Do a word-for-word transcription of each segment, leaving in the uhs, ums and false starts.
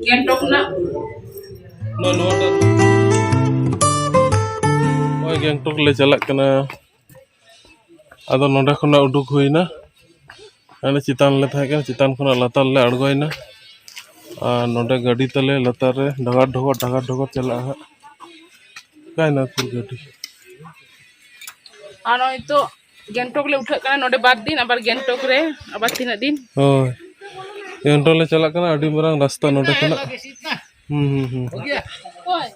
ᱜᱮᱝᱴᱚᱠ ᱨᱮᱱᱟᱜ ᱱᱚᱜᱼᱚᱭ ᱱᱚᱣᱟᱴᱟᱜ, ᱱᱚᱜᱼᱚᱭ ᱜᱮᱝᱴᱚᱠ ᱞᱮ ᱪᱟᱞᱟᱜ ᱠᱟᱱᱟ᱾ ᱟᱫᱚ ᱱᱚᱰᱮ ᱠᱷᱚᱱᱟᱜ ᱩᱰᱩᱠ ᱦᱩᱭᱱᱟ, ᱦᱟᱱᱮ ᱪᱮᱛᱟᱱ ᱞᱮ ᱛᱟᱦᱮᱸ ᱠᱟᱱᱟ, ᱪᱮᱛᱟᱱ ᱠᱷᱚᱱᱟᱜ ᱞᱟᱛᱟᱨ ᱞᱮ ᱟᱬᱜᱚᱭᱮᱱᱟ᱾ ᱟᱨ ᱱᱚᱰᱮ ᱜᱟᱹᱰᱤ ᱛᱟᱞᱮ ᱞᱟᱛᱟᱨ ᱨᱮ ᱰᱷᱟᱜᱟᱨ ᱰᱷᱚᱜᱚᱨ ᱰᱷᱟᱜᱟᱨ ᱰᱷᱚᱜᱚᱨ ᱪᱟᱞᱟᱜᱼᱟ ᱦᱟᱸᱜ᱾ ᱚᱠᱟᱭᱮᱱᱟ ᱩᱠᱩᱨ ᱜᱟᱹᱰᱤ? ᱟᱨ ᱱᱚᱜᱼᱚᱭ ᱛᱚ ᱜᱮᱝᱴᱚᱠ ᱞᱮ ᱩᱴᱷᱟᱹᱜ ᱠᱟᱱᱟ, ᱱᱚᱰᱮ ᱵᱟᱨ ᱫᱤᱱ, ᱟᱵᱟᱨ ᱜᱮᱝᱴᱚᱠ ᱨᱮ ᱟᱵᱟᱨ ᱛᱤᱱᱟᱹᱜ ᱫᱤᱱ? ᱦᱳᱭ, ᱜᱮᱝᱴᱚᱠ ᱞᱮ ᱪᱟᱞᱟᱜ ᱠᱟᱱᱟ, ᱟᱹᱰᱤ ᱢᱟᱨᱟᱝ ᱨᱟᱥᱛᱟ ᱱᱚᱰᱮ ᱠᱷᱚᱱᱟᱜ᱾ ᱦᱩᱸ, ᱦᱩᱸ, ᱦᱩᱸ᱾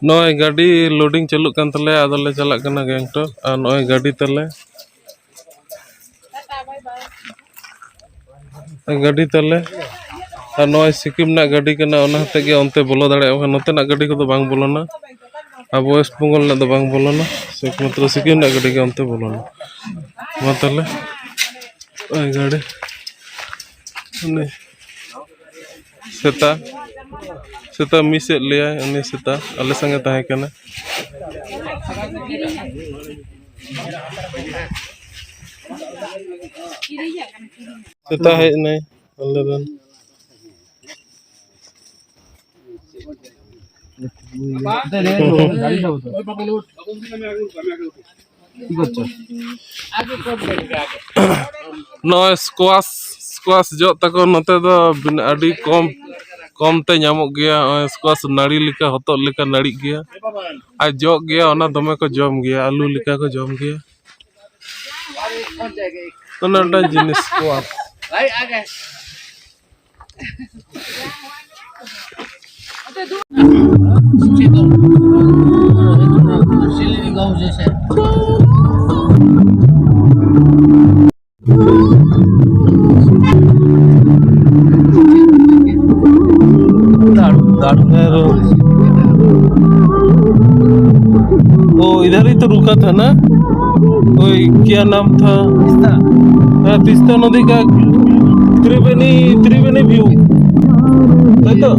ᱱᱚᱜᱼᱚᱭ ᱜᱟᱹᱰᱤ ᱞᱳᱰᱤᱝ ᱪᱟᱹᱞᱩᱜ ᱠᱟᱱ ᱛᱟᱞᱮᱭᱟ, ᱟᱫᱚᱞᱮ ᱪᱟᱞᱟᱜ ᱠᱟᱱᱟ ᱜᱮᱝᱴᱚᱠ᱾ ᱟᱨ ᱱᱚᱜᱼᱚᱭ ᱜᱟᱹᱰᱤ ᱛᱟᱞᱮ, ᱜᱟᱹᱰᱤ ᱛᱟᱞᱮ᱾ ᱟᱨ ᱱᱚᱜᱼᱚᱭ ᱥᱤᱠᱤᱢ ᱨᱮᱱᱟᱜ ᱜᱟᱹᱰᱤ ᱠᱟᱱᱟ, ᱚᱱᱟ ᱦᱚᱛᱮᱫ ᱜᱮ ᱚᱱᱛᱮ ᱵᱚᱞᱚ ᱫᱟᱲᱮᱭᱟᱜᱼᱟ, ᱵᱟᱠᱷᱟᱱ ᱱᱚᱛᱮᱱᱟᱜ ᱜᱟᱹᱰᱤ ᱠᱚᱫᱚ ᱵᱟᱝ ᱵᱚᱞᱚᱱᱟ᱾ ᱟᱵᱚ ᱳᱭᱮᱥᱴ ᱵᱮᱝᱜᱚᱞ ᱨᱮᱱᱟᱜ ᱫᱚ ᱵᱟᱝ ᱵᱚᱞᱚᱱᱟ, ᱥᱮ ᱮᱠᱢᱟᱛᱨᱚ ᱥᱤᱠᱤᱢ ᱨᱮᱱᱟᱜ ᱜᱟᱹᱰᱤ ᱜᱮ ᱚᱱᱛᱮ ᱵᱚᱞᱚᱱᱟ᱾ ᱢᱟ ᱛᱟᱦᱞᱮ, ᱳᱭ ᱜᱟᱹᱰᱤ, ᱩᱱᱤ ᱥᱮᱛᱟ, ᱥᱮᱛᱟ ᱢᱤᱥ ᱮᱫ ᱞᱮᱭᱟᱭ, ᱩᱱᱤ ᱥᱮᱛᱟ ᱟᱞᱮ ᱥᱟᱝᱜᱮ ᱛᱟᱦᱮᱸ ᱠᱟᱱᱟ᱾ ᱥᱮᱛᱟ ᱦᱮᱡ ᱮᱱᱟᱭ ᱟᱞᱮ ᱨᱮᱱ᱾ ᱱᱚᱜᱼᱚᱭ ᱥᱠᱚᱣᱟᱥ, ᱥᱠᱚᱣᱟᱥ ᱡᱚᱜ ᱛᱟᱠᱚ ᱱᱚᱛᱮ ᱫᱚ ᱵᱤᱱ-, ᱟᱹᱰᱤ ᱠᱚᱢ, ᱠᱚᱢ ᱛᱮ ᱧᱟᱢᱚᱜ ᱜᱮᱭᱟ᱾ ᱱᱚᱜᱼᱚᱭ ᱥᱠᱚᱣᱟᱥ ᱱᱟᱹᱲᱤ ᱞᱮᱠᱟ, ᱦᱚᱛᱚᱫ ᱞᱮᱠᱟ ᱱᱟᱹᱲᱤᱜ ᱜᱮᱭᱟ ᱟᱨ ᱡᱚᱜ ᱜᱮᱭᱟ, ᱚᱱᱟ ᱫᱚᱢᱮ ᱠᱚ ᱡᱚᱢ ᱜᱮᱭᱟ, ᱟᱹᱞᱩ ᱞᱮᱠᱟ ᱠᱚ ᱡᱚᱢ ᱜᱮᱭᱟ᱾ ᱚᱱᱮ ᱚᱱᱟ ᱡᱤᱱᱤᱥ ᱥᱠᱚᱣᱟᱥ᱾ दारू, दारू है रो। ओ, इधर ही तो रुका था ना? कोई, क्या नाम था? हाँ, तीस्ता नदी का त्रिवेणी, त्रिवेणी व्यू। है तो?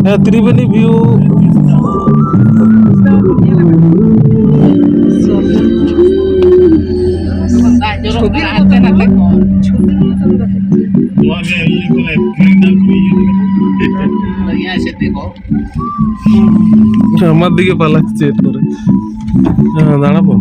हाँ, त्रिवेणी व्यू। ᱱᱚᱣᱟ ᱜᱮ ᱤᱭᱟᱹ ᱠᱚᱞᱮ ᱠᱤᱨᱤᱧ ᱫᱟ ᱠᱚ ᱤᱭᱟᱹ ᱠᱚᱞᱮ᱾ ऐसे देखो। আমার দিকে পালাচ্ছে এরপরে। হ্যাঁ, দাঁড়াবো।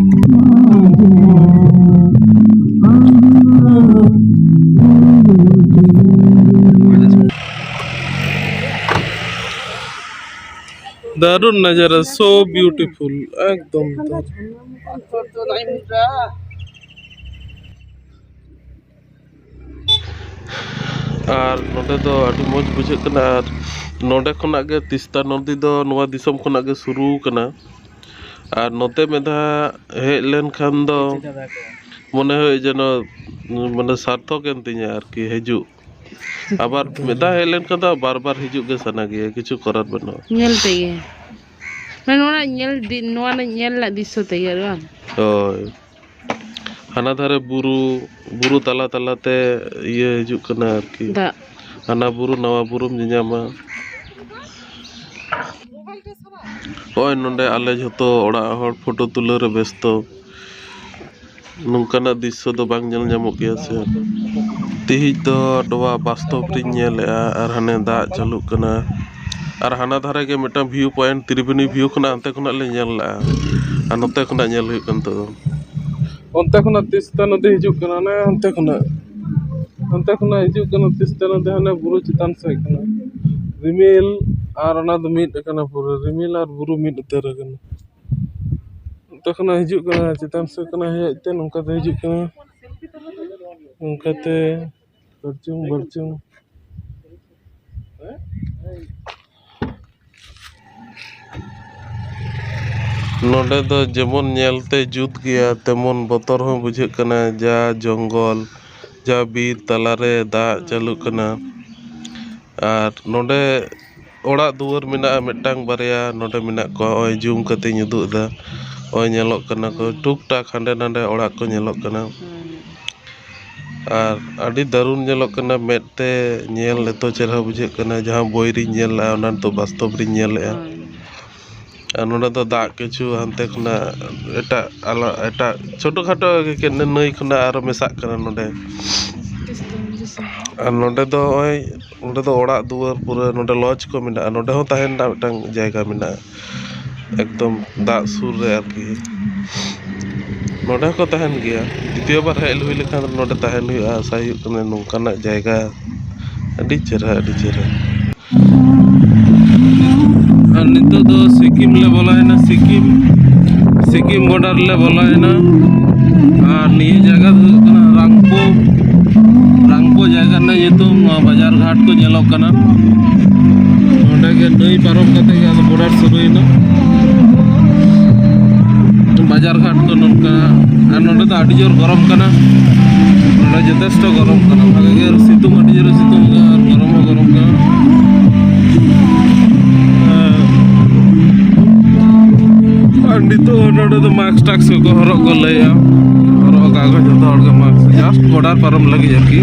দারুণ নাজারা, so beautiful, একদম দারুণ। ᱟᱨ ᱱᱚᱰᱮ ᱫᱚ ᱟᱹᱰᱤ ᱢᱚᱡᱽ ᱵᱩᱡᱷᱟᱹᱜ ᱠᱟᱱᱟ᱾ ᱟᱨ ᱱᱚᱰᱮ ᱠᱷᱚᱱᱟᱜ ᱜᱮ ᱛᱤᱥᱛᱟ ᱱᱚᱫᱤ ᱫᱚ ᱱᱚᱣᱟ ᱫᱤᱥᱚᱢ ᱠᱷᱚᱱᱟᱜ ᱜᱮ ᱥᱩᱨᱩ ᱠᱟᱱᱟ᱾ ᱟᱨ ᱱᱚᱛᱮ ᱢᱤᱫ ᱫᱷᱟᱣ ᱦᱮᱡ ᱞᱮᱱᱠᱷᱟᱱ ᱫᱚ ᱢᱚᱱᱮ ᱦᱩᱭᱩᱜ ᱡᱮᱱᱚ ᱢᱟᱱᱮ ᱥᱟᱨᱛᱷᱚᱠ ᱮᱱ ᱛᱤᱧᱟ ᱟᱨᱠᱤ ᱦᱤᱡᱩᱜ᱾ ᱟᱵᱟᱨ ᱢᱤᱫ ᱫᱷᱟᱣ ᱦᱮᱡ ᱞᱮᱱᱠᱷᱟᱱ ᱫᱚ ᱵᱟᱨ ᱵᱟᱨ ᱦᱤᱡᱩᱜ ᱜᱮ ᱥᱟᱱᱟ ᱜᱮᱭᱟ, ᱠᱤᱪᱷᱩ ᱠᱚᱨᱟᱨ ᱵᱟᱹᱱᱩᱜᱼᱟ᱾ ᱧᱮᱞ ᱛᱮᱜᱮ᱾ ᱢᱟᱱᱮ ᱱᱚᱣᱟ ᱨᱮᱱᱟᱜ ᱧᱮᱞ ᱫᱤ-, ᱱᱚᱣᱟ ᱨᱮᱱᱟᱜ ᱧᱮᱞ ᱨᱮᱱᱟᱜ ᱫᱨᱤᱥᱥᱚ ᱛᱮᱜᱮ ᱵᱟᱝ? ᱦᱳᱭ᱾ ᱦᱟᱱᱟ ᱫᱷᱟᱨᱮ ᱵᱩᱨᱩ, ᱵᱩᱨᱩ ᱛᱟᱞᱟ ᱛᱟᱞᱟᱛᱮ ᱤᱭᱟᱹ ᱦᱤᱡᱩᱜ ᱠᱟᱱᱟ ᱟᱨᱠᱤ᱾ ᱫᱟᱜ᱾ ᱦᱟᱱᱟ ᱵᱩᱨᱩ ᱱᱟᱣᱟ ᱵᱩᱨᱩᱢ ᱧᱮᱧᱟᱢᱟ᱾ ᱱᱚᱜᱼᱚᱭ ᱱᱚᱰᱮ ᱟᱞᱮ ᱡᱷᱚᱛᱚ ᱚᱲᱟᱜ ᱦᱚᱲ ᱯᱷᱳᱴᱳ ᱛᱩᱞᱟᱹᱣ ᱨᱮ ᱵᱮᱥᱛᱚ᱾ ᱱᱚᱝᱠᱟᱱᱟᱜ ᱫᱨᱤᱥᱥᱚ ᱫᱚ ᱵᱟᱝ ᱧᱮᱞ ᱧᱟᱢᱚᱜ ᱜᱮᱭᱟ ᱥᱮ᱾ ᱛᱤᱦᱤᱧ ᱫᱚ ᱱᱚᱣᱟ ᱵᱟᱥᱛᱚᱵ ᱨᱤᱧ ᱧᱮᱞᱮᱜᱼᱟ, ᱟᱨ ᱦᱟᱱᱮ ᱫᱟᱜ ᱪᱟᱹᱞᱩᱜ ᱠᱟᱱᱟ, ᱟᱨ ᱦᱟᱱᱟ ᱫᱷᱟᱨᱮ ᱜᱮ ᱢᱤᱫᱴᱟᱝ view point, ᱛᱨᱤᱵᱮᱱᱤ view ᱠᱷᱚᱱᱟᱜ ᱦᱟᱱᱛᱮ ᱠᱷᱚᱱᱟᱜ ᱞᱮ ᱧᱮᱞ ᱞᱮᱜᱼᱟ, ᱟᱨ ᱱᱚᱛᱮ ᱠᱷᱚᱱᱟᱜ ᱧᱮᱞ ᱦᱩᱭᱩᱜ ᱠᱟᱱ ᱛᱟᱵᱚᱱᱟ᱾ ᱚᱱᱛᱮ ᱠᱷᱚᱱᱟᱜ ᱛᱤᱥᱛᱟ ᱱᱚᱫᱤ ᱦᱤᱡᱩᱜ ᱠᱟᱱᱟ, ᱚᱱᱮ ᱦᱟᱱᱛᱮ ᱠᱷᱚᱱᱟᱜ, ᱦᱟᱱᱛᱮ ᱠᱷᱚᱱᱟᱜ ᱦᱤᱡᱩᱜ ᱠᱟᱱᱟ ᱛᱤᱥᱛᱟ ᱱᱚᱫᱤ, ᱦᱟᱱᱮ ᱵᱩᱨᱩ ᱪᱮᱛᱟᱱ ᱥᱮᱫ ᱠᱷᱚᱱᱟᱜ᱾ ᱨᱤᱢᱤᱞ ᱟᱨ ᱚᱱᱟ ᱫᱚ ᱢᱤᱫ ᱟᱠᱟᱱᱟ, ᱯᱩᱨᱟᱹ ᱨᱤᱢᱤᱞ ᱟᱨ ᱵᱩᱨᱩ ᱢᱤᱫ ᱩᱛᱟᱹᱨ ᱟᱠᱟᱱᱟ᱾ ᱚᱱᱛᱮ ᱠᱷᱚᱱᱟᱜ ᱦᱤᱡᱩᱜ ᱠᱟᱱᱟ, ᱪᱮᱛᱟᱱ ᱥᱮᱫ ᱠᱷᱚᱱᱟᱜ ᱦᱮᱡ ᱛᱮ ᱱᱚᱝᱠᱟ ᱛᱮ ᱦᱤᱡᱩᱜ ᱠᱟᱱᱟ, ᱱᱚᱝᱠᱟᱛᱮ ᱵᱟᱹᱨᱪᱩᱝ ᱵᱟᱹᱨᱪᱩᱝ᱾ ᱱᱚᱰᱮ ᱫᱚ ᱡᱮᱢᱚᱱ ᱧᱮᱞᱛᱮ ᱡᱩᱛ ᱜᱮᱭᱟ, ᱛᱮᱢᱚᱱ ᱵᱚᱛᱚᱨ ᱦᱚᱸ ᱵᱩᱡᱷᱟᱹᱜ ᱠᱟᱱᱟ᱾ ᱡᱟ ᱡᱚᱝᱜᱚᱞ, ᱡᱟ ᱵᱤᱨ ᱛᱟᱞᱟᱨᱮ ᱫᱟᱜ ᱪᱟᱹᱞᱩᱜ ᱠᱟᱱᱟ᱾ ᱟᱨ ᱱᱚᱰᱮ ᱚᱲᱟᱜ ᱫᱩᱣᱟᱹᱨ ᱢᱮᱱᱟᱜᱼᱟ, ᱢᱤᱫᱴᱟᱝ ᱵᱟᱨᱭᱟ ᱱᱚᱰᱮ ᱢᱮᱱᱟᱜ ᱠᱚᱣᱟ᱾ ᱱᱚᱜᱼᱚᱭ ᱡᱩᱢ ᱠᱟᱛᱮᱧ ᱩᱫᱩᱜ ᱮᱫᱟ, ᱱᱚᱜᱼᱚᱭ ᱧᱮᱞᱚᱜ ᱠᱟᱱᱟ ᱠᱚ, ᱦᱩᱸ᱾ ᱴᱩᱠ ᱴᱟᱠ ᱦᱟᱸᱰᱮ ᱱᱟᱰᱮ ᱚᱲᱟᱜ ᱠᱚ ᱧᱮᱞᱚᱜ ᱠᱟᱱᱟ᱾ ᱦᱩᱸ᱾ ᱟᱨ ᱟᱹᱰᱤ ᱫᱟᱨᱩᱱ ᱧᱮᱞᱚᱜ ᱠᱟᱱᱟ, ᱢᱮᱫ ᱛᱮ ᱧᱮᱞ ᱮᱛᱚ ᱪᱮᱦᱨᱟ ᱵᱩᱡᱷᱟᱹᱜ ᱠᱟᱱᱟ᱾ ᱡᱟᱦᱟᱸ ᱵᱳᱭ ᱨᱤᱧ ᱧᱮᱞ ᱞᱮᱜᱼᱟ, ᱚᱱᱟ ᱱᱤᱛᱚᱜ ᱵᱟᱥᱛᱚᱵ ᱨᱤᱧ ᱧᱮᱞ ᱞᱮᱜᱼᱟ᱾ ᱦᱩᱸ᱾ ᱟᱨ ᱱᱚᱰᱮ ᱫᱚ ᱫᱟᱜ ᱠᱤᱪᱷᱩ ᱦᱟᱱᱛᱮ ᱠᱷᱚᱱᱟᱜ ᱮᱴᱟᱜ ᱟᱞᱟ-, ᱮᱴᱟᱜ ᱪᱷᱳᱴᱳ ᱠᱷᱟᱴᱳ ᱜᱮ ᱱᱟᱹᱭ ᱠᱷᱚᱱᱟᱜ ᱟᱨᱚ ᱢᱮᱥᱟᱜ ᱠᱟᱱᱟ ᱱᱚᱰᱮ᱾ ᱟᱨ ᱱᱚᱰᱮ ᱫᱚ ᱱᱚᱜᱼᱚᱭ ᱱᱚᱸᱰᱮ ᱫᱚ ᱚᱲᱟᱜ ᱫᱩᱣᱟᱹᱨ ᱯᱩᱨᱟᱹ ᱱᱚᱸᱰᱮ ᱞᱚᱡᱽ ᱠᱚ ᱢᱮᱱᱟᱜᱼᱟ᱾ ᱱᱚᱸᱰᱮ ᱦᱚᱸ ᱛᱟᱦᱮᱱ ᱨᱮᱱᱟᱜ ᱢᱤᱫᱴᱟᱝ ᱡᱟᱭᱜᱟ ᱢᱮᱱᱟᱜᱼᱟ, ᱮᱠᱫᱚᱢ ᱫᱟᱜ ᱥᱩᱨ ᱨᱮ ᱟᱨᱠᱤ᱾ ᱱᱚᱸᱰᱮ ᱦᱚᱸᱠᱚ ᱛᱟᱦᱮᱱ ᱜᱮᱭᱟ᱾ ᱫᱤᱛᱤᱭᱚ ᱵᱟᱨ ᱦᱮᱡ ᱦᱩᱭ ᱞᱮᱠᱷᱟᱱ ᱱᱚᱸᱰᱮ ᱛᱟᱦᱮᱱ ᱦᱩᱭᱩᱜᱼᱟ᱾ ᱟᱥᱟ ᱦᱩᱭᱩᱜ ᱠᱟᱱᱟ ᱱᱚᱝᱠᱟᱱᱟᱜ ᱡᱟᱭᱜᱟ ᱟᱹᱰᱤ ᱪᱮᱦᱨᱟ, ᱟᱹᱰᱤ ᱪᱮᱦᱨᱟ᱾ ᱟᱨ ᱱᱤᱛᱚᱜ ᱫᱚ ᱥᱤᱠᱤᱢ ᱞᱮ ᱵᱚᱞᱚᱭᱮᱱᱟ, ᱥᱤᱠᱤᱢ, ᱥᱤᱠᱤᱢ ᱵᱚᱰᱟᱨ ᱞᱮ ᱵᱚᱞᱚᱭᱮᱱᱟ᱾ ᱟᱨ ᱱᱤᱭᱟᱹ ᱡᱟᱭᱜᱟ ᱫᱚ ᱦᱩᱭᱩᱜ ᱠᱟᱱᱟ ᱨᱟᱝᱯᱳ, ᱨᱟᱝᱯᱳ ᱡᱟᱭᱜᱟ ᱨᱮᱱᱟᱜ ᱧᱩᱛᱩᱢ᱾ ᱱᱚᱣᱟ ᱵᱟᱡᱟᱨ ᱜᱷᱟᱴ ᱠᱚ ᱧᱮᱞᱚᱜ ᱠᱟᱱᱟ᱾ ᱱᱚᱸᱰᱮ ᱜᱮ ᱱᱟᱹᱭ ᱯᱟᱨᱚᱢ ᱠᱟᱛᱮ ᱜᱮ ᱟᱫᱚ ᱵᱚᱰᱟᱨ ᱥᱩᱨᱩᱭᱮᱱᱟ᱾ ᱵᱟᱡᱟᱨ ᱜᱷᱟᱴ ᱠᱚ ᱱᱚᱝᱠᱟ᱾ ᱟᱨ ᱱᱚᱸᱰᱮ ᱫᱚ ᱟᱹᱰᱤ ᱡᱳᱨ ᱜᱚᱨᱚᱢ ᱠᱟᱱᱟ, ᱱᱚᱸᱰᱮ ᱡᱚᱛᱷᱮᱥᱴᱚ ᱜᱚᱨᱚᱢ ᱠᱟᱱᱟ, ᱵᱷᱟᱜᱮ ᱜᱮ ᱥᱤᱛᱩᱝ, ᱟᱹᱰᱤ ᱡᱳᱨᱮ ᱥᱤᱛᱩᱝ ᱮᱫᱟ ᱟᱨ ᱜᱚᱨᱚᱢ ᱦᱚᱸ ᱜᱚᱨᱚᱢ ᱠᱟᱱᱟ᱾ ᱟᱨ ᱱᱤᱛᱚᱜ ᱱᱚᱸᱰᱮ ᱫᱚ ᱢᱟᱥᱠ ᱴᱟᱠᱥ ᱠᱚᱠᱚ ᱦᱚᱨᱚᱜ ᱠᱚ ᱞᱟᱹᱭᱟ, ᱦᱚᱨᱚᱜ ᱟᱠᱟᱫ ᱠᱚ ᱡᱚᱛᱚ ᱦᱚᱲ ᱜᱮ ᱢᱟᱥᱠ, ᱡᱟᱥᱴ ᱵᱚᱰᱟᱨ ᱯᱟᱨᱚᱢ ᱞᱟᱹᱜᱤᱫ ᱟᱨᱠᱤ᱾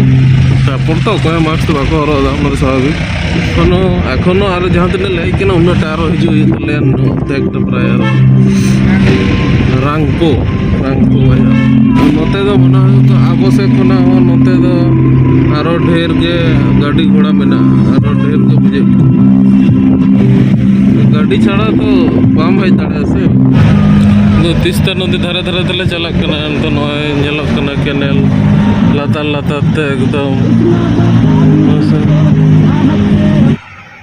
ᱛᱟᱨᱯᱚᱨ ᱛᱚ ᱚᱠᱚᱭ ᱦᱚᱸ ᱢᱟᱥᱠ ᱫᱚ ᱵᱟᱠᱚ ᱦᱚᱨᱚᱜ ᱮᱫᱟ, ᱚᱱᱟ ᱫᱚ ᱥᱟᱵᱷᱟᱵᱤᱠ᱾ ᱮᱠᱷᱚᱱᱳ, ᱮᱠᱷᱚᱱᱳ ᱟᱨᱚ ᱡᱟᱦᱟᱸ ᱛᱤᱱᱟᱹᱜ ᱞᱮ ᱦᱮᱡ ᱠᱟᱱᱟ, ᱩᱱᱟᱹᱜ ᱴᱟ ᱟᱨᱚ ᱦᱤᱡᱩᱜ ᱦᱩᱭᱩᱜ ᱛᱟᱞᱮᱭᱟ ᱱᱚᱛᱮ ᱮᱠᱴᱟ ᱯᱨᱟᱭ ᱟᱨᱚ᱾ ᱨᱟᱝᱯᱳ, ᱨᱟᱝᱯᱳ ᱵᱟᱡᱟᱨ᱾ ᱱᱚᱛᱮ ᱫᱚ ᱢᱚᱱᱮ ᱦᱩᱭᱩᱜ ᱠᱟᱱᱟ ᱟᱵᱚ ᱥᱮᱫ ᱠᱷᱚᱱᱟᱜ ᱦᱚᱸ ᱱᱚᱛᱮ ᱫᱚ ᱟᱨᱚ ᱰᱷᱮᱨ ᱜᱮ ᱜᱟᱹᱰᱤ ᱜᱷᱚᱲᱟ ᱢᱮᱱᱟᱜᱼᱟ, ᱟᱨᱚ ᱰᱷᱮᱨ ᱜᱮ ᱵᱩᱡᱷᱟᱹᱜ ᱠᱟᱱᱟ᱾ ᱜᱟᱹᱰᱤ ᱪᱷᱟᱲᱟ ᱫᱚ ᱵᱟᱢ ᱦᱮᱡ ᱫᱟᱲᱮᱭᱟᱜᱼᱟ ᱥᱮ᱾ ᱟᱫᱚ ᱛᱤᱥᱛᱟ ᱱᱚᱫᱤ ᱫᱷᱟᱨᱮ ᱫᱷᱟᱨᱮ ᱛᱮᱞᱮ ᱪᱟᱞᱟᱜ ᱠᱟᱱᱟ᱾ ᱱᱤᱛᱚᱜ ᱱᱚᱜᱼᱚᱭ ᱧᱮᱞᱚᱜ ᱠᱟᱱᱟ ᱠᱮᱱᱮᱞ ᱞᱟᱛᱟᱨ ᱞᱟᱛᱟᱨ ᱛᱮ ᱮᱠᱫᱚᱢ᱾ ᱦᱮᱸ ᱥᱮ?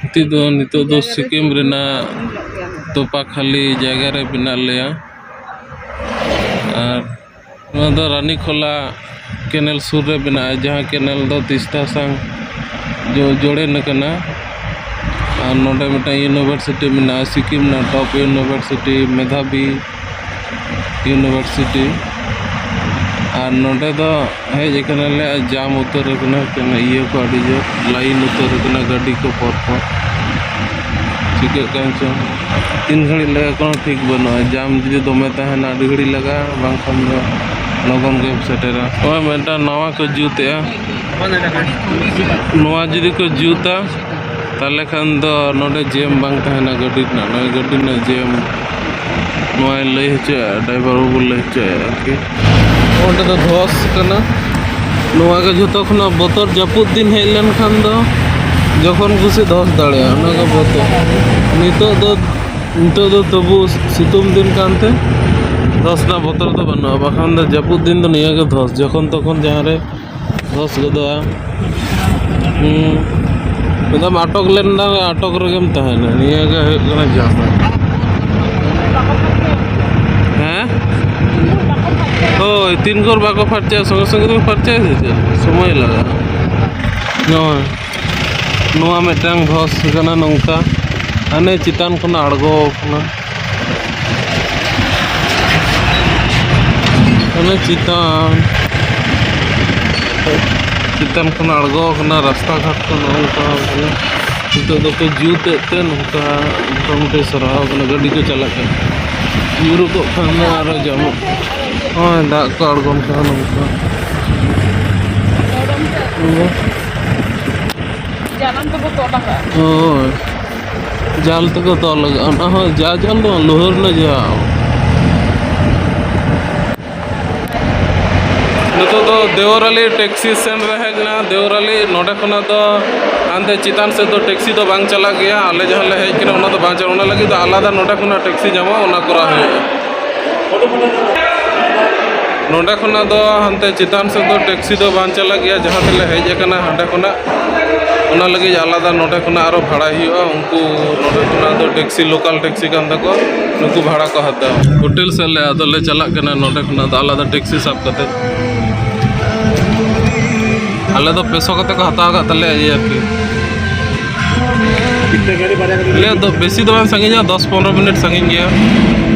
ᱱᱤᱛᱚᱜ ᱫᱚ, ᱱᱤᱛᱚᱜ ᱫᱚ ᱥᱤᱠᱤᱢ ᱨᱮᱱᱟᱜ ᱛᱚᱯᱟᱠᱷᱟᱞᱤ ᱡᱟᱭᱜᱟ ᱨᱮ ᱢᱮᱱᱟᱜ ᱞᱮᱭᱟ᱾ ᱟᱨ ᱱᱚᱣᱟ ᱫᱚ ᱨᱟᱱᱤᱠᱷᱳᱞᱟ ᱠᱮᱱᱮᱞ ᱥᱩᱨ ᱨᱮ ᱢᱮᱱᱟᱜᱼᱟ, ᱡᱟᱦᱟᱸ ᱠᱮᱱᱮᱞ ᱫᱚ ᱛᱤᱥᱛᱟ ᱥᱟᱶ ᱡᱚ-, ᱡᱚᱲᱮᱱ ᱠᱟᱱᱟ᱾ ᱟᱨ ᱱᱚᱰᱮ ᱢᱤᱫᱴᱟᱝ ᱤᱭᱩᱱᱤᱵᱷᱟᱨᱥᱤᱴᱤ ᱢᱮᱱᱟᱜᱼᱟ, ᱥᱤᱠᱤᱢ ᱨᱮᱱᱟᱜ ᱴᱚᱯ ᱤᱭᱩᱱᱤᱵᱷᱟᱨᱥᱤᱴᱤ, ᱢᱮᱫᱷᱟᱵᱤ ᱤᱭᱩᱱᱤᱵᱷᱟᱨᱥᱤᱴᱤ᱾ ᱟᱨ ᱱᱚᱰᱮ ᱫᱚ ᱦᱮᱡ ᱟᱠᱟᱱᱟᱞᱮ ᱟᱨ ᱡᱟᱢ ᱩᱛᱟᱹᱨ ᱟᱠᱟᱱᱟ, ᱠᱟᱱᱟ ᱤᱭᱟᱹ ᱠᱚ ᱟᱹᱰᱤ ᱡᱳᱨ ᱞᱟᱭᱤᱱ ᱩᱛᱟᱹᱨ ᱟᱠᱟᱱᱟ ᱜᱟᱹᱰᱤ ᱠᱚ ᱯᱚᱨ ᱯᱚᱨ᱾ ᱪᱤᱠᱟᱹᱜ ᱠᱟᱱ ᱪᱚᱝ, ᱛᱤᱱ ᱜᱷᱟᱹᱲᱤᱡ ᱞᱟᱜᱟᱜ ᱠᱳᱱᱳ ᱴᱷᱤᱠ ᱵᱟᱹᱱᱩᱜᱼᱟ᱾ ᱡᱟᱢ ᱡᱩᱫᱤ ᱫᱚᱢᱮ ᱛᱟᱦᱮᱱᱟ ᱟᱹᱰᱤ ᱜᱷᱟᱹᱲᱤᱡ ᱞᱟᱜᱟᱜᱼᱟ, ᱵᱟᱝᱠᱷᱟᱱ ᱫᱚ ᱞᱚᱜᱚᱱ ᱜᱮᱢ ᱥᱮᱴᱮᱨᱟ᱾ ᱱᱚᱜᱼᱚᱭ ᱢᱤᱫᱴᱟᱝ ᱱᱟᱣᱟ ᱠᱚ ᱡᱩᱛᱮᱜᱼᱟ, ᱱᱚᱣᱟ ᱡᱩᱫᱤ ᱠᱚ ᱡᱩᱛᱟ ᱛᱟᱦᱚᱞᱮ ᱠᱷᱟᱱ ᱫᱚ ᱱᱚᱰᱮ ᱡᱮᱢ ᱵᱟᱝ ᱛᱟᱦᱮᱱᱟ ᱜᱟᱹᱰᱤ ᱨᱮᱱᱟᱜ, ᱱᱚᱜᱼᱚᱭ ᱜᱟᱹᱰᱤ ᱨᱮᱱᱟᱜ ᱡᱮᱢ᱾ ᱱᱚᱣᱟᱭ ᱞᱟᱹᱭ ᱦᱚᱪᱚᱭᱮᱫᱼᱟ, ᱰᱨᱟᱭᱵᱷᱟᱨ ᱵᱟᱹᱵᱩ ᱞᱟᱹᱭ ᱦᱚᱪᱚᱭᱮᱫᱼᱟ ᱟᱨᱠᱤ᱾ ᱚᱸᱰᱮ ᱫᱚ ᱫᱷᱚᱥ ᱠᱟᱱᱟ᱾ ᱱᱚᱣᱟ ᱜᱮ ᱡᱷᱚᱛᱚ ᱠᱷᱚᱱᱟᱜ ᱵᱚᱛᱚᱨ, ᱡᱟᱹᱯᱩᱫ ᱫᱤᱱ ᱦᱮᱡ ᱞᱮᱱᱠᱷᱟᱱ ᱫᱚ ᱡᱚᱠᱷᱚᱱ ᱠᱩᱥᱤ ᱫᱷᱚᱥ ᱫᱟᱲᱮᱭᱟᱜᱼᱟ, ᱚᱱᱟ ᱜᱮ ᱵᱚᱛᱚᱨ᱾ ᱱᱤᱛᱚᱜ ᱫᱚ, ᱱᱤᱛᱚᱜ ᱫᱚ ᱛᱚᱵᱩ ᱥᱤᱛᱩᱝ ᱫᱤᱱ ᱠᱟᱱᱛᱮ ᱫᱷᱚᱥ ᱨᱮᱱᱟᱜ ᱵᱚᱛᱚᱨ ᱫᱚ ᱵᱟᱹᱱᱩᱜᱼᱟ, ᱵᱟᱠᱷᱟᱱ ᱫᱚ ᱡᱟᱹᱯᱩᱫ ᱫᱤᱱ ᱫᱚ ᱱᱤᱭᱟᱹ ᱜᱮ ᱫᱷᱚᱥ, ᱡᱚᱠᱷᱚᱱ ᱛᱚᱠᱷᱚᱱ ᱡᱟᱦᱟᱸ ᱨᱮ ᱫᱷᱚᱥ ᱜᱚᱫᱚᱜᱼᱟ᱾ ᱦᱩᱸ᱾ ᱢᱤᱫ ᱫᱷᱟᱣ ᱟᱴᱚᱠ ᱞᱮᱱ ᱫᱚ ᱟᱴᱚᱠ ᱨᱮᱜᱮᱢ ᱛᱟᱦᱮᱱᱟ, ᱱᱤᱭᱟᱹ ᱜᱮ ᱦᱩᱭᱩᱜ ᱠᱟᱱᱟ ᱡᱟᱦᱟᱸ᱾ ᱦᱮᱸ? ᱦᱳᱭ, ᱛᱤᱱ ᱵᱷᱳᱨ ᱵᱟᱠᱚ ᱯᱷᱟᱨᱪᱟᱭᱟ, ᱥᱚᱸᱜᱮ ᱥᱚᱸᱜᱮ ᱫᱚ ᱯᱷᱟᱨᱪᱟᱭᱟ ᱥᱮ ᱪᱮᱫ? ᱥᱚᱢᱚᱭ ᱞᱟᱜᱟᱜᱼᱟ᱾ ᱱᱚᱜᱼᱚᱭ, ᱱᱚᱣᱟ ᱢᱤᱫᱴᱟᱝ ᱫᱷᱚᱥ ᱠᱟᱱᱟ ᱱᱚᱝᱠᱟ, ᱦᱟᱱᱮ ᱪᱮᱛᱟᱱ ᱠᱷᱚᱱᱟᱜ ᱟᱬᱜᱚ ᱠᱟᱱᱟ᱾ ᱚᱱᱮ ᱪᱮᱛᱟᱱ, ᱪᱮᱛᱟᱱ ᱠᱷᱚᱱ ᱟᱬᱜᱚ ᱟᱠᱟᱱᱟ, ᱨᱟᱥᱛᱟ ᱜᱷᱟᱴ ᱠᱚ ᱱᱚᱜᱼᱚ ᱱᱚᱝᱠᱟ ᱟᱠᱟᱱᱟ᱾ ᱱᱤᱛᱚᱜ ᱫᱚᱠᱚ ᱡᱩᱛ ᱮᱫ ᱛᱮ ᱱᱚᱝᱠᱟ ᱢᱚᱴᱟᱢᱩᱴᱤ ᱥᱟᱨᱦᱟᱣ ᱠᱟᱱᱟ, ᱜᱟᱹᱰᱤ ᱠᱚ ᱪᱟᱞᱟᱜ ᱠᱟᱱᱟ᱾ ᱧᱩᱨᱩ ᱠᱚᱜ ᱠᱷᱟᱱ ᱫᱚ ᱟᱨᱚ ᱡᱟᱢᱚᱜ, ᱱᱚᱜᱼᱚᱭ ᱫᱟᱜ ᱠᱚ ᱟᱬᱜᱚᱱ ᱠᱟᱱᱟ ᱱᱚᱝᱠᱟ᱾ ᱡᱟᱞᱟᱢ ᱛᱮᱠᱚ ᱛᱚᱞ ᱟᱠᱟᱫᱼᱟ᱾ ᱦᱳᱭ, ᱡᱟᱞ ᱛᱮᱠᱚ ᱛᱚᱞ ᱟᱠᱟᱫᱼᱟ᱾ ᱚᱱᱟ ᱦᱚᱸ ᱡᱟ ᱡᱟᱞ ᱫᱚ ᱵᱟᱝ, ᱞᱳᱦᱟᱨ ᱨᱮᱱᱟᱜ ᱡᱟᱞ᱾ ᱱᱤᱛᱚᱜ ᱫᱚ ᱫᱮᱣᱨᱟᱞᱤ ᱴᱮᱠᱥᱤ ᱥᱴᱮᱱᱰ ᱨᱮ ᱦᱮᱡ ᱮᱱᱟ᱾ ᱫᱮᱣᱨᱟᱞᱤ ᱱᱚᱰᱮ ᱠᱷᱚᱱᱟᱜ ᱫᱚ ᱦᱟᱱᱛᱮ ᱪᱮᱛᱟᱱ ᱥᱮᱫ ᱫᱚ ᱴᱮᱠᱥᱤ ᱫᱚ ᱵᱟᱝ ᱪᱟᱞᱟᱜ ᱜᱮᱭᱟ᱾ ᱟᱞᱮ ᱡᱟᱦᱟᱸ ᱞᱮ ᱦᱮᱡ ᱠᱟᱱᱟ, ᱚᱱᱟ ᱫᱚ ᱵᱟᱝ ᱪᱟᱞᱟᱜᱼᱟ᱾ ᱚᱱᱟ ᱞᱟᱹᱜᱤᱫ ᱫᱚ ᱟᱞᱟᱫᱟ ᱱᱚᱰᱮ ᱠᱷᱚᱱᱟᱜ ᱴᱮᱠᱥᱤ ᱧᱟᱢᱚᱜᱼᱟ, ᱚᱱᱟ ᱠᱚᱨᱟᱣ ᱦᱩᱭᱩᱜᱼᱟ᱾ ᱱᱚᱰᱮ ᱠᱷᱚᱱᱟᱜ ᱫᱚ ᱦᱟᱱᱛᱮ ᱪᱮᱛᱟᱱ ᱥᱮᱫ ᱫᱚ ᱴᱮᱠᱥᱤ ᱫᱚ ᱵᱟᱝ ᱪᱟᱞᱟᱜ ᱜᱮᱭᱟ, ᱡᱟᱦᱟᱸ ᱛᱮᱞᱮ ᱦᱮᱡ ᱟᱠᱟᱱᱟ ᱦᱟᱸᱰᱮ ᱠᱷᱚᱱᱟᱜ᱾ ᱚᱱᱟ ᱞᱟᱹᱜᱤᱫ ᱟᱞᱟᱫᱟ ᱱᱚᱰᱮ ᱠᱷᱚᱱᱟᱜ ᱟᱨᱚ ᱵᱷᱟᱲᱟᱭ ᱦᱩᱭᱩᱜᱼᱟ᱾ ᱩᱱᱠᱩ ᱱᱚᱰᱮ ᱠᱷᱚᱱᱟᱜ ᱫᱚ ᱴᱮᱠᱥᱤ, ᱞᱳᱠᱟᱞ ᱴᱮᱠᱥᱤ ᱠᱟᱱ ᱛᱟᱠᱚᱣᱟ, ᱱᱩᱠᱩ ᱵᱷᱟᱲᱟ ᱠᱚ ᱦᱟᱛᱟᱣᱟ᱾ ᱦᱳᱴᱮᱞ ᱥᱮᱫ ᱞᱮ ᱟᱫᱚ ᱞᱮ ᱪᱟᱞᱟᱜ ᱠᱟᱱᱟ ᱱᱚᱰᱮ ᱠᱷᱚᱱᱟᱜ ᱫᱚ ᱟᱞᱟᱫᱟ ᱴᱮᱠᱥᱤ ᱥᱟᱵ ᱠᱟᱛᱮ᱾ ᱟᱞᱮ ᱫᱚ ᱯᱮᱥᱚ ᱠᱟᱛᱮ ᱠᱚ ᱦᱟᱛᱟᱣ ᱟᱠᱟᱫ ᱛᱟᱞᱮᱭᱟ, ᱤᱭᱟᱹ ᱟᱨᱠᱤ᱾ ᱟᱞᱮ ᱫᱚ ᱵᱮᱥᱤ ᱫᱚ ᱵᱟᱝ ᱥᱟᱺᱜᱤᱧᱟ, ᱫᱚᱥ ᱯᱚᱱᱨᱚ ᱢᱤᱱᱤᱴ ᱥᱟᱺᱜᱤᱧ ᱜᱮᱭᱟ᱾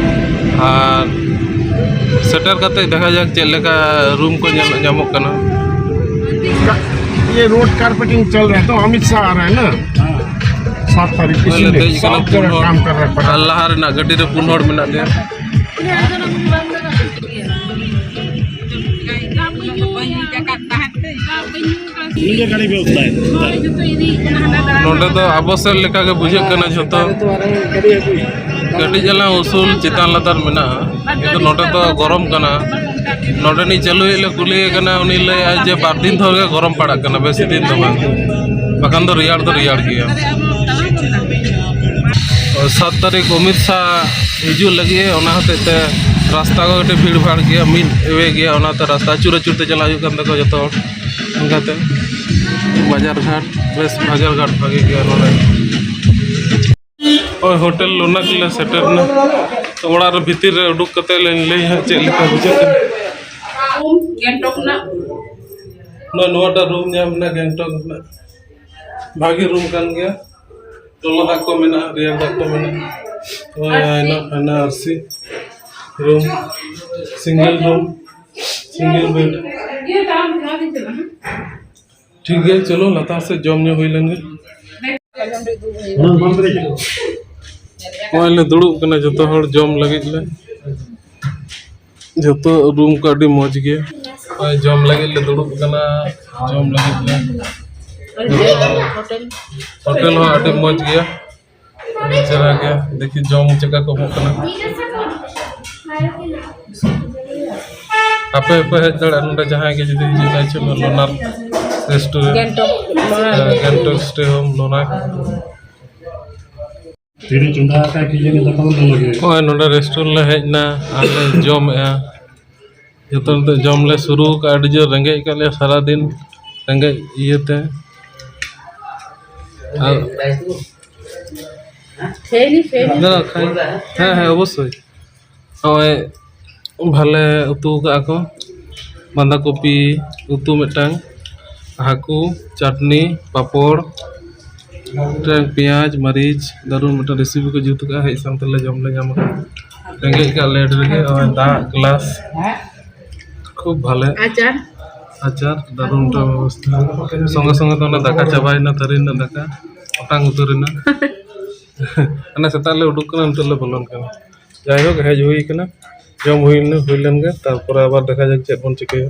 ᱟᱨ ᱥᱮᱴᱮᱨ ᱠᱟᱛᱮ ᱫᱮᱠᱷᱟ ᱡᱟᱠ ᱪᱮᱫ ᱞᱮᱠᱟ ᱨᱩᱢ ᱠᱚ ᱧᱮᱞ ᱧᱟᱢᱚᱜ ᱠᱟᱱᱟ᱾ ये रोड कारपेटिंग चल रहा है तो अमित शाह आ रहा है ना, सात तारीख, ᱦᱳᱭ, ᱞᱮ इसीलिए ᱫᱮᱡ ᱠᱟᱱᱟ सात ᱯᱩᱱ जगह ᱦᱚᱲ᱾ काम कर रहा है। ᱟᱨ ᱞᱟᱦᱟ ᱨᱮᱱᱟᱜ ᱜᱟᱹᱰᱤ ᱨᱮ ᱯᱩᱱ ᱦᱚᱲ ᱢᱮᱱᱟᱜ ᱞᱮᱭᱟ᱾ ᱩᱱᱤ ᱜᱮ ᱜᱟᱹᱰᱤ ᱵᱮᱵᱚᱥᱛᱷᱟᱭ᱾ ᱱᱚᱰᱮ ᱫᱚ ᱟᱵᱚ ᱥᱮᱫ ᱞᱮᱠᱟ ᱜᱮ ᱵᱩᱡᱷᱟᱹᱜ ᱠᱟᱱᱟ ᱡᱷᱚᱛᱚ᱾ ᱠᱟᱹᱴᱤᱡ ᱪᱟᱞᱟᱝ ᱩᱥᱩᱞ ᱪᱮᱛᱟᱱ ᱞᱟᱛᱟᱨ ᱢᱮᱱᱟᱜᱼᱟ, ᱠᱤᱱᱛᱩ ᱱᱚᱰᱮ ᱫᱚ ᱜᱚᱨᱚᱢ ᱠᱟᱱᱟ᱾ ᱱᱚᱰᱮᱱᱤᱡ ᱪᱟᱹᱞᱩᱭᱤᱡ ᱞᱮ ᱠᱩᱞᱤᱭᱮ ᱠᱟᱱᱟ, ᱩᱱᱤ ᱞᱟᱹᱭᱮᱫᱼᱟ ᱡᱮ ᱵᱟᱨ ᱫᱤᱱ ᱫᱷᱚᱨᱮ ᱜᱮ ᱜᱚᱨᱚᱢ ᱯᱟᱲᱟᱜ ᱠᱟᱱᱟ, ᱵᱮᱥᱤ ᱫᱤᱱ ᱫᱚ ᱵᱟᱝ᱾ ᱵᱟᱠᱷᱟᱱ ᱫᱚ ᱨᱮᱭᱟᱲ ᱫᱚ ᱨᱮᱭᱟᱲ ᱜᱮᱭᱟ᱾ ᱥᱟᱛ ᱛᱟᱹᱨᱤᱠᱷ ᱚᱢᱤᱛ ᱥᱟᱦ ᱦᱤᱡᱩᱜ ᱞᱟᱹᱜᱤᱫ, ᱚᱱᱟ ᱦᱚᱛᱮᱡ ᱛᱮ ᱨᱟᱥᱛᱟ ᱠᱚ ᱠᱟᱹᱴᱤᱡ ᱵᱷᱤᱲ ᱵᱷᱟᱲ ᱜᱮᱭᱟ, ᱢᱤᱫ ᱣᱮ ᱜᱮᱭᱟ, ᱚᱱᱟᱛᱮ ᱨᱟᱥᱛᱟ ᱟᱹᱪᱩᱨ ᱟᱹᱪᱩᱨ ᱛᱮ ᱪᱟᱞᱟᱜ ᱦᱩᱭᱩᱜ ᱠᱟᱱ ᱛᱟᱠᱚᱣᱟ ᱡᱚᱛᱚ ᱦᱚᱲ᱾ ᱚᱱᱠᱟᱛᱮ ᱵᱟᱡᱟᱨ ᱜᱷᱟᱴ, ᱵᱮᱥ ᱵᱟᱡᱟᱨ ᱜᱷᱟᱴ ᱵᱷᱟᱜᱮ ᱜᱮᱭᱟ ᱱᱚᱰᱮ᱾ ᱦᱳᱭ, ᱦᱳᱴᱮᱞ ᱞᱳᱱᱟᱠ ᱞᱮ ᱥᱮᱴᱮᱨ ᱮᱱᱟ᱾ ᱛᱚ, ᱚᱲᱟᱜ ᱨᱮ ᱵᱷᱤᱛᱤᱨ ᱨᱮ ᱩᱰᱩᱠ ᱠᱟᱛᱮ ᱞᱤᱧ ᱞᱟᱹᱭᱟ ᱦᱟᱸᱜ ᱪᱮᱫ ᱞᱮᱠᱟ ᱵᱩᱡᱷᱟᱹᱜ ᱠᱟᱱᱟ᱾ ᱜᱮᱝᱴᱚᱠ ᱨᱮᱱᱟᱜ ᱱᱚᱣᱟ, ᱱᱚᱣᱟᱴᱟᱜ ᱨᱩᱢ ᱧᱟᱢ ᱮᱱᱟ ᱜᱮᱝᱴᱚᱠ ᱨᱮᱱᱟᱜ᱾ ᱵᱷᱟᱜᱮ ᱨᱩᱢ ᱠᱟᱱ ᱜᱮᱭᱟ᱾ ᱞᱚᱞᱚ ᱫᱟᱜ ᱠᱚ ᱢᱮᱱᱟᱜᱼᱟ, ᱨᱮᱭᱟᱲ ᱫᱟᱜ ᱠᱚ ᱢᱮᱱᱟᱜᱼᱟ᱾ ᱦᱳᱭ, ᱟᱭᱱᱟ ᱯᱷᱟᱭᱱᱟ ᱟᱨᱥᱤ ᱨᱩᱢ, ᱥᱤᱝᱜᱮᱞ ᱨᱩᱢ, ᱥᱤᱝᱜᱮᱞ ᱵᱮᱰ᱾ ᱴᱷᱤᱠ ᱜᱮᱭᱟ, ᱪᱚᱞᱚ ᱞᱟᱛᱟᱨ ᱥᱮᱫ ᱡᱚᱢ ᱧᱩ ᱦᱩᱭ ᱞᱮᱱ ᱜᱮ᱾ ᱱᱚᱜᱼᱚᱭ ᱞᱮ ᱫᱩᱲᱩᱵ ᱠᱟᱱᱟ ᱡᱚᱛᱚ ᱦᱚᱲ ᱡᱚᱢ ᱞᱟᱹᱜᱤᱫ ᱞᱮ᱾ ᱡᱚᱛᱚ ᱨᱩᱢ ᱠᱚ ᱟᱹᱰᱤ ᱢᱚᱡᱽ ᱜᱮᱭᱟ᱾ ᱱᱚᱜᱼᱚᱭ ᱡᱚᱢ ᱞᱟᱹᱜᱤᱫ ᱞᱮ ᱫᱩᱲᱩᱵ ᱠᱟᱱᱟ, ᱡᱚᱢ ᱞᱟᱹᱜᱤᱫ ᱞᱮ᱾ ᱦᱳᱴᱮᱞ ᱦᱚᱸ ᱟᱹᱰᱤ ᱢᱚᱡᱽ ᱜᱮᱭᱟ, ᱟᱹᱰᱤ ᱪᱮᱦᱨᱟ ᱜᱮᱭᱟ᱾ ᱫᱮᱠᱷᱤ ᱡᱚᱢ ᱪᱮᱫᱠᱟ ᱠᱚ ᱮᱢᱚᱜ ᱠᱟᱱᱟ᱾ ᱟᱯᱮ ᱦᱚᱸᱯᱮ ᱦᱮᱡ ᱫᱟᱲᱮᱭᱟᱜᱼᱟ ᱱᱚᱰᱮ, ᱡᱟᱦᱟᱸᱭ ᱜᱮ ᱡᱩᱫᱤ ᱦᱤᱡᱩᱜ ᱥᱟᱱᱟᱭᱮᱫ ᱯᱮᱭᱟ ᱞᱳᱱᱟᱨ ᱨᱮᱥᱴᱩᱨᱮᱱᱴ, ᱜᱮᱝᱴᱚᱠ, ᱞᱳᱱᱟᱨ᱾ ᱦᱮᱸ, ᱜᱮᱝᱴᱚᱠ ᱥᱴᱮ ᱦᱳᱢ ᱞᱳᱱᱟᱨ᱾ ᱛᱤᱨᱮ ᱪᱚᱸᱫᱟ ᱟᱠᱟᱫ ᱠᱤ ᱡᱟᱹᱱᱤ ᱫᱟᱠᱟ ᱵᱚᱱ ᱞᱚᱞᱚ ᱜᱮᱭᱟ᱾ ᱱᱚᱜᱼᱚᱭ ᱱᱚᱰᱮ ᱨᱮᱥᱴᱩᱨᱮᱱᱴ ᱞᱮ ᱦᱮᱡ ᱮᱱᱟ ᱟᱨ ᱞᱮ ᱡᱚᱢᱮᱜᱼᱟ᱾ ᱡᱚᱛᱚ ᱱᱤᱛᱚᱜ ᱡᱚᱢ ᱞᱮ ᱥᱩᱨᱩ ᱟᱠᱟᱫᱼᱟ, ᱟᱹᱰᱤ ᱡᱳᱨ ᱨᱮᱸᱜᱮᱡ ᱟᱠᱟᱫ ᱞᱮᱭᱟ ᱥᱟᱨᱟᱫᱤᱱ ᱨᱮᱸᱜᱮᱡ ᱤᱭᱟᱹᱛᱮ᱾ ᱟᱨ ᱠᱷᱮᱭᱟᱞᱤ, ᱠᱷᱮᱭᱟᱞᱤ᱾ ᱦᱮᱸ, ᱦᱮᱸ, ᱚᱵᱚᱥᱥᱳᱭ᱾ ᱱᱚᱜᱼᱚᱭ ᱵᱷᱟᱞᱮ ᱩᱛᱩ ᱟᱠᱟᱫᱼᱟ ᱠᱚ, ᱵᱟᱸᱫᱷᱟ ᱠᱚᱯᱤ ᱩᱛᱩ ᱢᱤᱫᱴᱟᱝ, ᱦᱟᱹᱠᱩ, ᱪᱟᱴᱱᱤ, ᱯᱟᱯᱚᱲ, ᱢᱤᱫᱴᱟᱝ ᱯᱮᱸᱭᱟᱡᱽ, ᱢᱟᱹᱨᱤᱪ, ᱫᱟᱨᱩᱱ ᱢᱤᱫᱴᱟᱝ ᱨᱮᱥᱤᱯᱤ ᱠᱚ ᱡᱩᱛ ᱟᱠᱟᱫᱼᱟ᱾ ᱦᱮᱡ ᱥᱟᱶ ᱛᱮᱞᱮ ᱡᱚᱢ ᱞᱮ ᱧᱟᱢ ᱟᱠᱟᱫᱟ᱾ ᱨᱮᱸᱜᱮᱡ ᱟᱠᱟᱫ ᱞᱮ ᱟᱹᱰᱤ ᱨᱮᱸᱜᱮᱡ᱾ ᱱᱚᱜᱼᱚᱭ ᱫᱟᱜ ᱜᱞᱟᱥ, ᱠᱷᱩᱵ ᱵᱷᱟᱞᱮ ᱟᱪᱟᱨ᱾ ᱟᱪᱟᱨ, ᱫᱟᱨᱩᱱ ᱢᱤᱫᱴᱟᱝ ᱵᱮᱵᱚᱥᱛᱷᱟ᱾ ᱥᱚᱸᱜᱮ ᱥᱚᱸᱜᱮ ᱛᱮ ᱚᱱᱟ ᱫᱟᱠᱟ ᱪᱟᱵᱟᱭᱮᱱᱟ, ᱛᱷᱟᱹᱨᱤ ᱨᱮᱱᱟᱜ ᱫᱟᱠᱟ ᱚᱴᱟᱝ ᱩᱛᱟᱹᱨ ᱮᱱᱟ᱾ ᱦᱟᱱᱮ ᱥᱮᱛᱟᱜ ᱞᱮ ᱩᱰᱩᱠ ᱠᱟᱱᱟ, ᱱᱤᱛᱚᱜ ᱞᱮ ᱵᱚᱞᱚᱱ ᱠᱟᱱᱟ᱾ ᱡᱟᱭᱦᱳᱠ, ᱦᱮᱡ ᱦᱩᱭ ᱠᱟᱱᱟ, ᱡᱚᱢ ᱦᱩᱭ ᱞᱮᱱ, ᱦᱩᱭ ᱞᱮᱱ ᱜᱮ, ᱛᱟᱨᱯᱚᱨᱮ ᱟᱵᱟᱨ ᱫᱮᱠᱷᱟ ᱡᱟᱠ ᱪᱮᱫ ᱵᱚᱱ ᱪᱤᱠᱟᱹᱭᱟ᱾